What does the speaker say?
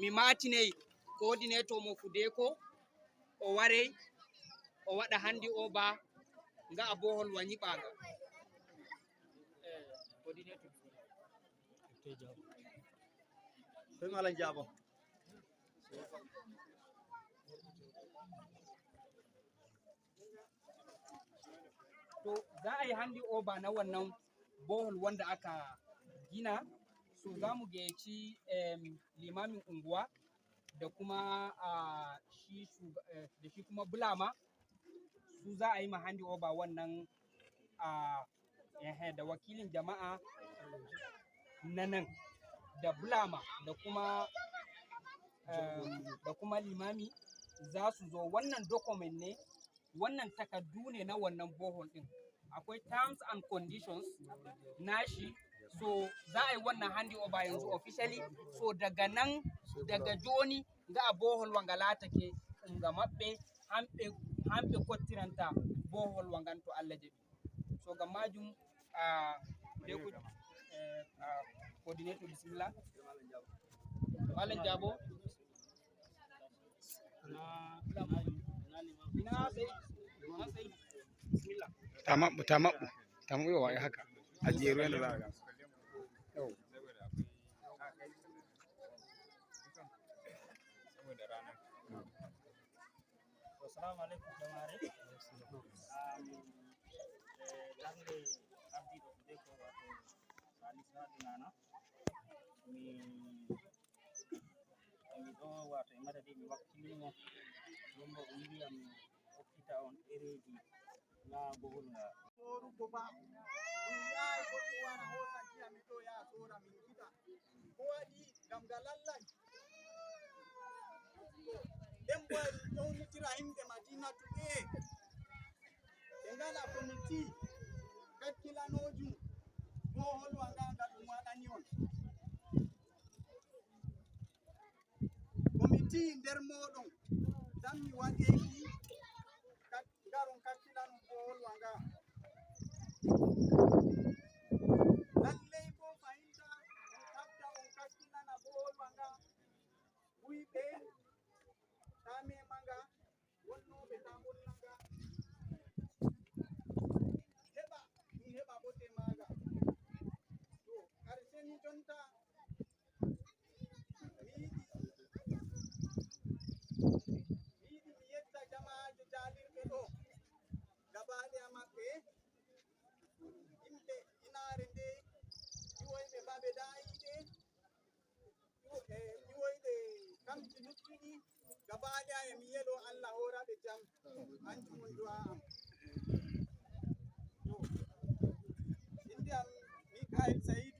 Mi matiney coordinator mo Fudeko o warey o waɗa handi over nga'a borehole wa nyiɓaga. Coordinator. Koy Malam Jabo. To, za a yi handi over na wannan borehole wanda aka gina. So za mu gayyaci limamin unguwa da kuma shi da shi kuma bulama. Su za a yi ma handi over wannan da wakilin jama'a na nan da bulama da kuma limami za su zo. Wannan document ne, wannan takardu ne na wannan borehole din. Akwai terms and conditions nashi. So za a yi wannan handi over yanzu officially. So daga nan, daga joni, nga borehole wanga latake nga maɓɓe, hamɓe kottiranta borehole wangan to Allah jaɓi. So gam majum coordinator, bisimilla, Malam Jabo. Ina sai na sai, bismillah. Ta maɓɓu, ta maɓɓu, ta maɓɓu. Yawa, ai haka a jeru yadda za a ga. Yau. Assalamu alaikum jamare. Darnde ardiɗo Fudeko, wato Salisu Nana, mi ɗo wato e madadi mi wakkilimo ɗum bo o wiyam mi hokkita on ɗereji na borehole nga. Sorugo ba ɗum yayi, goɗɗo wara hosa ndiyam ɗo yaha sora, min giɗa ko waɗi ngam nga lallay. To, nden bo en ƴownitira himɓe Madinatu ɓe ɓe ngala committee kakkilanojum borehole wa nga nga ɗum waɗani on committee nder moɗon tan mi waɗeki ngaron kakkilanon borehole wa nga. Lallai bo fahimta on kabda on kakkilana borehole wa nga, wuyɓe ta memanga, wonnoɓe ta bonnanga, heɓa ɗum heɓa bote maga. To, karshe ni jonta mi yiɗi mi yetta jama'aje jalirɓe ɗo gaba ɗaya maɓɓe, yimɓe inare nde, ƴiwoyɓe babe dayiɗe, ƴiwoyɓe kamji luttuɗi gaba ɗaya. Emi yelo Allah horaɓe jam, hanjum on du'a am. To, inde am Mikael Saidou.